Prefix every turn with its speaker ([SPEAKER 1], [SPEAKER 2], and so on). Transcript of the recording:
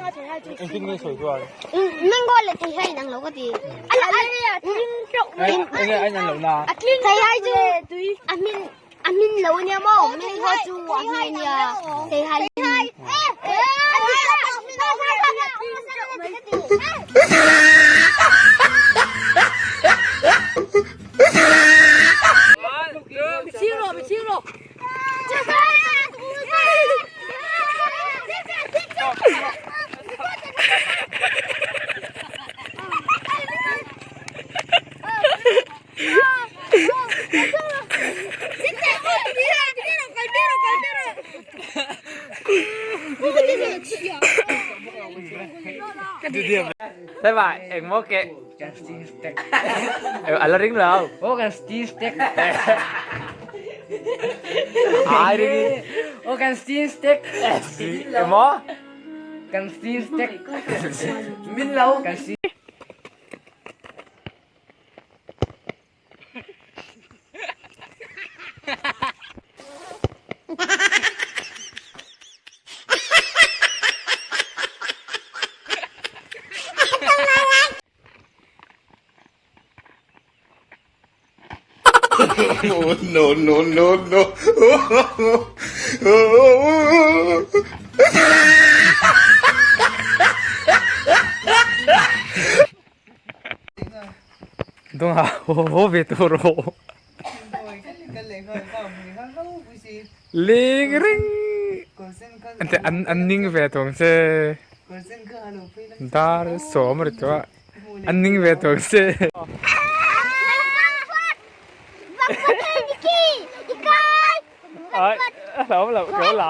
[SPEAKER 1] Engtin nge sawi chuan?
[SPEAKER 2] Mango leh theihai inang lo ka ti.
[SPEAKER 1] Enge a inan loh na?
[SPEAKER 2] Theihai chu a hmin a hmin lo ania maw? Mango chu a hmin ania. Theihai
[SPEAKER 1] Thế mà eng maw ke ala ring lo. Ai ring
[SPEAKER 3] O kan steam stick.
[SPEAKER 1] Eng maw?
[SPEAKER 3] Kan steam stick. Min lo. Kan steam.
[SPEAKER 4] Oh, no, no, no, no.
[SPEAKER 1] Dong ha ho ve tur ho. Ling ring. Ante an an ning ve tawng che. Dar sawm ri tawh a. An ning ve tawng che. Ai, lo lo lo la.